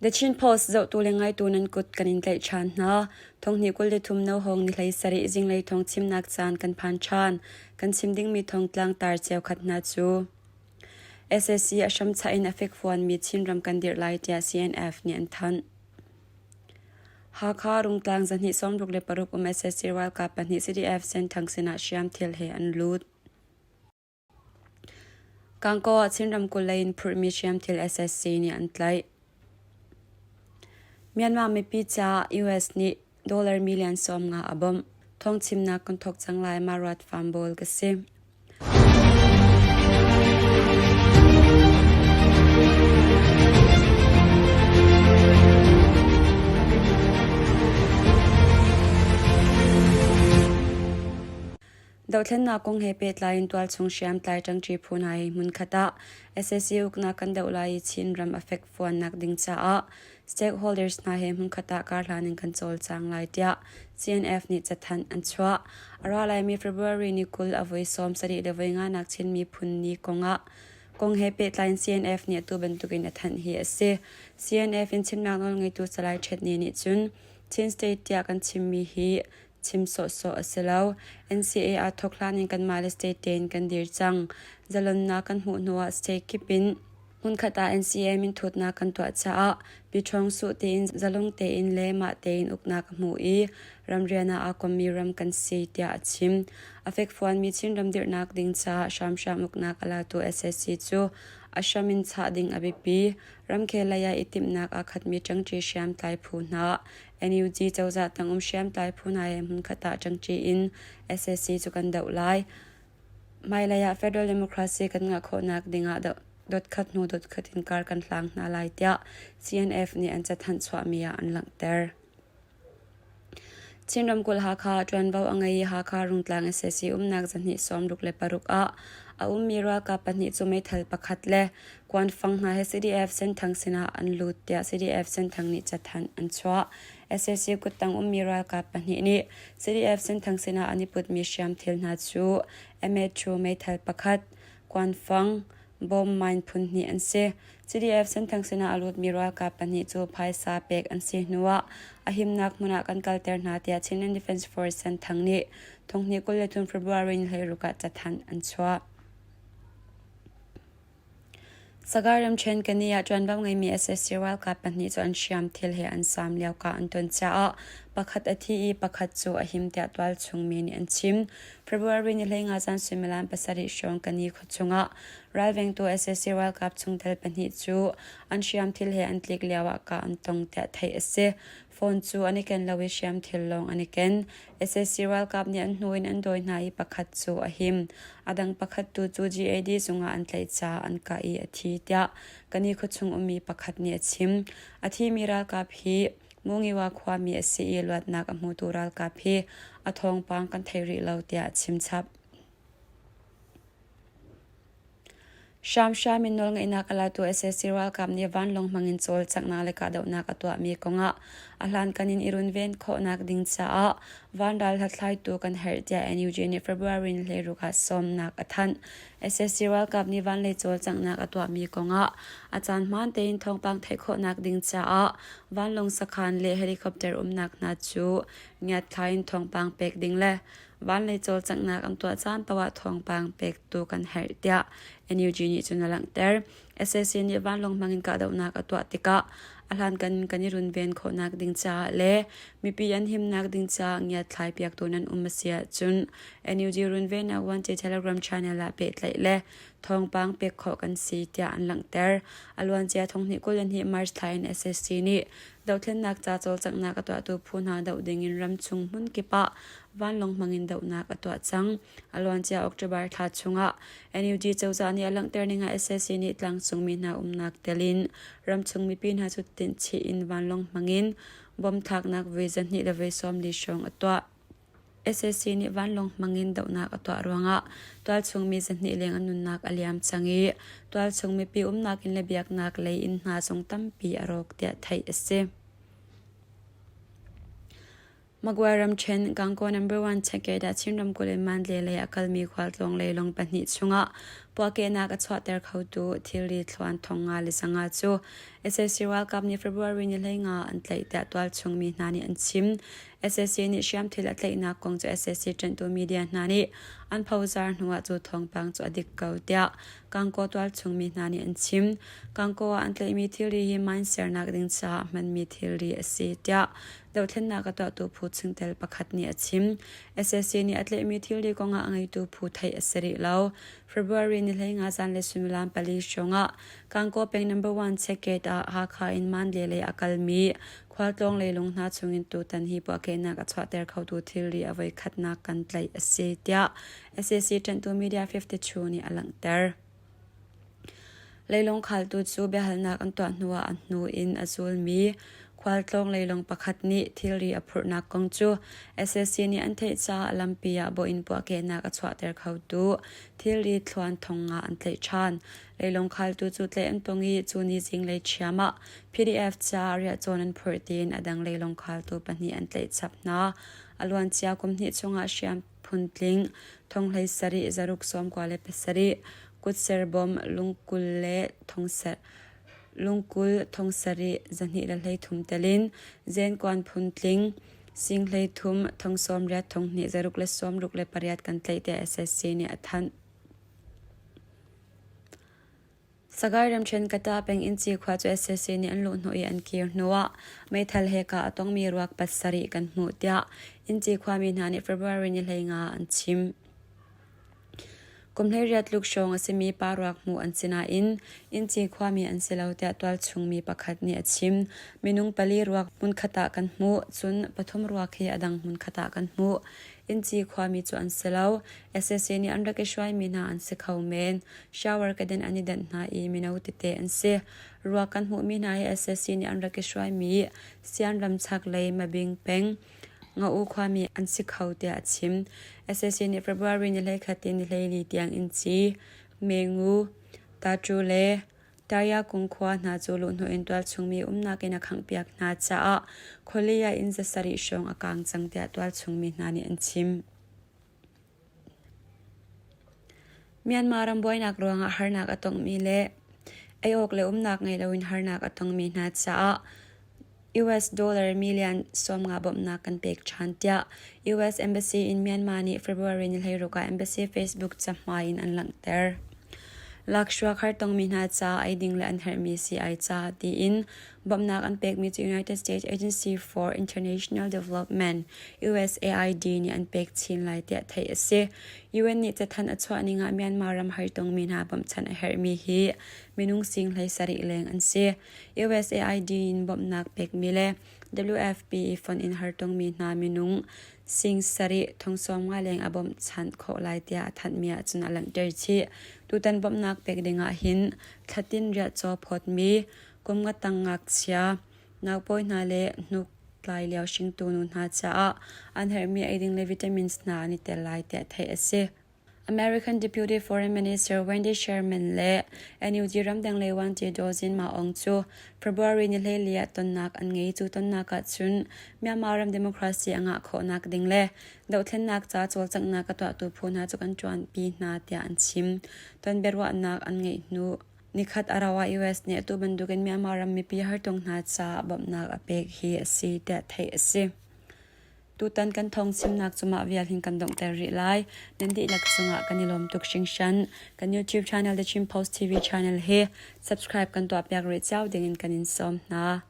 The Chin Post zohtu le ngaitu nan kut kan in tlaih ṭhan hna. Thonghnih 23 nohawng ni 17 zinglei thawng chimnak caan kan phan ṭhan. Kan chim dingmi thawngtlang tar cheukhat hna cu SAC a hramchah in a fekfuanmi Chinram kan dirh lai tiah CNF nih an thanh. Hakha Rungtlang zahnih 66 um sac ralkap pahnih CDF Senthang sinah hriamthil he an lut. Gangaw ah Chin ramkulh lei in phurhmi hriamthil sac nih an tlaih. Myanmar mipi caah US nih dollar million 50 a bawmh. Thawngchimnak kan thawk cang lai ma ruat Fambawl ka si. Dohthlennak kong he pehtlai in tualchung hriamtlai ṭangṭi phu hna hi hmunkhat ah sac uknak kan doh lai i Chinram a fekfuannak ding caah stakeholders hna he hmunkhat ah karhlan in kan cawlcang lai tiah CNF nih cathanh an chuah. A ra laimi February ni 20 a voi 70 le voi nganak Chin miphun ni kong ah kong he pehtlai in CNF nih atu bantukin a thanh hi a si. CNF in chimnak nawlngeitu Salai Ṭhet Ni nih cun Chin State tiah kan chimmi hi chim sawhsawh a si lo. NCA aa thawk hlan in kanmah le state tein kan dir cang. Zalonnak kan hmuh hnuah state kip in hmunkhat ah NCA minthutnak kan tuah caah Pi Ṭhawng Suh tiin zalong tein le mah tein uknak a hmu i ramrian ah aa kommi ram kan si tiah a chim. A fekfuanmi Chinram dirhnak ding caah hramhram uknak a latu sac cu a hram in chah ding a biapi. Ramkhel lei ah i timhnak aa khatmi ṭangṭi hriamtlai phu hna NUG cozah tangum hriamtlai phu hna he hmunkhat ah ṭangṭi in sac cu kan doh lai. Hmailei ah Federal Democracy kan ngah khawhnak ding ah dotkhat hnu dotkhat in kar kan hlang hna lai tiah CNF nih an cathanh chuahmi ah an langhter. Chin ramkulh Hakha ah ṭuanvo a ngei i Hakha Rungtlang sac umnak zahnih 66 ah a ummi ralkap pahnih cu meithal pakhat le kuanfang hna he CDF Senthang sinah an lut tiah CDF Senthang nih cathanh an chuah. Sac kuttang ummi ralkap pahnih nih CDF Senthang sinah an i putmi hriamthil hna cu MA2 meithal pakhat, kuanfang, bom mine phun hnih an si. CDF Senthang sinah a lutmi ralkap pahnih cu phaisa pek an si hnuah a himnak hmun ah kan kalter hna tiah Chinland Defense Force Senthang nih thonghnih 23 February ni 16 ah cathanh an chuah. Sagar ramṭhen Kani ah ṭuanvo ngeimi sac ralkap pahnih cu an hriamthil he an saam lio ka an ton caah pakhat a thi i pakhat cu a him tiah tualchung mi nih an chim. February ni 15 zan suimilam pasarih hrawng Kani khua chungah ralvengtu sac ralkap chungtel pahnih cu an hriamthil he an tlik lio ah kah an tong tiah theih a si. Phone cu an i ken lo i hriamthil lawng an i ken. Sac ralkap nih an hnu in an dawi hna i pakhat cu a him. A dang pakhat tu cu GAD zungah an tlaih caah an kah i a thi tiah Kani khuachung ummi pakhat nih a chim. A thimi ralkap hi Mungiwa khuami a si i luatnak a hmutu ralkap hi a thawngpang kan thei rih lo tiah a chim chap. Hramhram in nawlngeihnak a latu sac ralkap nih vanlawng hmangin cawlcanghnak le kahdohnak a tuahmi kongah a hlankan in i runven khawhnak ding caah vanral hlathlaitu kan herh tiah NUG nih February ni 16 ah sawmnak a thanh. Sac ralkap nih vanlei cawlcanghnak a tuahmi kongah a caan hmaan tein thawngpang theih khawhnak ding caah vanlawng sakhan le helicopter umnak hna cu ngiatthlai in thawngpang pek ding le Vanlei cawlcanghnak an tuah caan paoh ah thawngpang pektu kan herh tiah NUG nih cun a langhter. Sac nih vanlawng hmangin kahdohnak a tuah tikah a hlankan in kan i runven khawhnak ding caah le mipi an himnak ding caah ngiatthlai piaktu nan um a si ahcun NUG runvennak vuanci Telegram channel ah pehtlaih le thawngpang pek khawh kan si tiah an langhter. A luancia thonghnih 22 March thla in sac nih dohthlennak ca cawlcanghnak a tuahtu phu hna doh dingin ramchung hmun kip ah vanlawng hmangin dohnak a tuah cang. A luancia October thla chungah NUG cozah nih a langhter ning ah sac nih tlangcungmi hna umnak tel in ramchung mipi hna cu tinhchih in vanlawng hmangin bom thlaknak voi 200 le voi 40 hrawng a tuah. Sac nih vanlawng hmangin dohnak a tuah ruangah tualchung mi 200 leng an nunnak a liam cang i tualchung mipi umnak inn le biaknak lei inn hna zong tampi a rawk tiah theih a si. Magway ramṭhen Gangaw Number One checkgate ah Chin ramkulh in Mandalay lei a kalmi khualtlawng leilawng pahnih chungah puahkehnak a chuahter khotu thilri thluan 55 cu Sac ralkap nih February ni 15 an tlaih tiah tualchung mi hna nih an chim. Sac nih hriamthil a tlaihnak kong cu sac ṭanhtu media hna nih an phozar hnuah cu thawngpang cu a dik ko tiah Kangkaw tualchung mi hna nih an chim. Kangkaw ah an tlaihmi thilri hi mine sernak ding caah hmanmi thilri a si tiah dothlennak a tuahtu phu chungtel pakhat nih a chim. Sac nih a tlaihmi thilri kongah a ngeitu phu theih a si rih lo. February ni 15 zan le suimilam pali hrawngah Kangkaw peng number 1 checkgate ah Hakha in Mandalay lei a kalmi khualtlawng leilung hna chungin tutan hi puahkehnak a chuahter khotu thilri a voikhatnak kan tlaih a si tiah sac ṭanhtu Media 52 nih a langhter. Leilung khaltu cu biahalnak an tuah hnuah a hnu in a zulmi khualtlawng leilung pakhat nih thilri a phurhnak kong cu sac nih an theih caah lampi ah bawh in puahkehnak a chuahter khotu thilri thluan thong nga an tlaih ṭhan. Leilung khaltu cu tlaih an tong i cu ni zinglei ṭhiam ah PDF caah riahcawn an phurh tiin a dang leilung khaltu pahnih an tlaih chap hna. A luancia kum hnih chungah hriam phuntling thonghlei sarih zaruk sawmkua le pasarih kutser bawm lungkul le thongser lungkul thongsarih zahnih le hleithum telin zenkuan phuntling sing hleithum thongsawm riat thonghnih zaruk le sawmruk le pariat kan tlaih tiah SSC nih a thanh. Sagaing ramṭhen Kata peng Inci khua cu sac nih an luhhnawh i an kir hnuah meithal he kah a tongmi ruak pasarih kan hmuh tiah Inci khuami hna nih February ni 15 ah an chim. Kum 18 tluk hrawng a simi pa ruak hmuh an si nain Inci khuami an si lo tiah tualchung mi pakhat nih a chim. Minung pali ruak hmunkhat ah kan hmuh, cun pathum ruak hi a dang hmunkhat ah kan hmuh. Inci khuami cu an si lo. Sac nih an rak i hruaimi hna an si kho men. Shower ka den an i danh hna i mino tete an si. Ruak kan hmuhmi hna hi sac nih an rak i hruaimi Sianram chaklei Mabing peng Nga-u khuami an si kho tiah a chim. Sac nih February ni 11 in ni 14 tiang Inci, Mengu, Tacu le Tayakung khua hna cu luhhnawh in tualchungmi umnak in a khanghpiak hna caah khuali ah inn zasarih hrawng a kaang cang tiah tualchungmi hna nih an chim. Myanmar ram buainak ruangah harnak a tongmi le ei awk le umnak ngei loin harnak a tongmi hna caah US dollar million 50 bawmhnak kan pek ṭhan tiah US Embassy in Myanmar nih February ni 16 ah embassy Facebook cahmai in an langhter. Lakhruak hartongmi hna ca ei ding le an herhmi sii-ai ca tiin bawmhnak an pekmi cu United States Agency for International Development USAID nih an pek chin lai tiah theih a si. UN nih cathanh a chuah ning ah Myanmar ram hartongmi hna bawmhchanh a herhmi hi minung sing hlei sarih leng an si. USAID in bawmhnak pekmi le WFP i fonh in hartongmi hna minung sing sarih thong sawmnga leng a bawmhchanh khawh lai tiah a thanhmi ahcun a langhter chih. Tutan bawmhnak pek ding ah hin thlatin riahcaw phawtmi kum nga tang ngakchia, naupawi hna le hnuk tlai lio hringtu nu hna caah an herhmi eiding le vitamins hna an i tel lai tiah theih a si. American Deputy Foreign Minister Wendy Sherman le NUG ramdang lei Wangci Daw Zin Maung cu February ni 14 ah tonnak an ngei. Cu tonnak ahcun Myanmar ram democracy a ngah khawhnak ding le dohthlennak ca cawlcanghnak a tuahtu phu hna cu kan ṭuanpi hna tiah an chim. Ton biaruahnak an ngeih hnu nikhat a rau ah US nih atu bantukin Myanmar ram mipi hartung hna caah bawmhnak a pek hi a si tiah theih a si. Tutan kan thawngchimnak cu mah vial hin kan donghter rih lai. Nan dihlak cungah kan i lawm tuk hringhran. Kan YouTube channel The Chin Post TV channel hi subscribe kan tuahpiak rih cio dingin kan in sawm hna.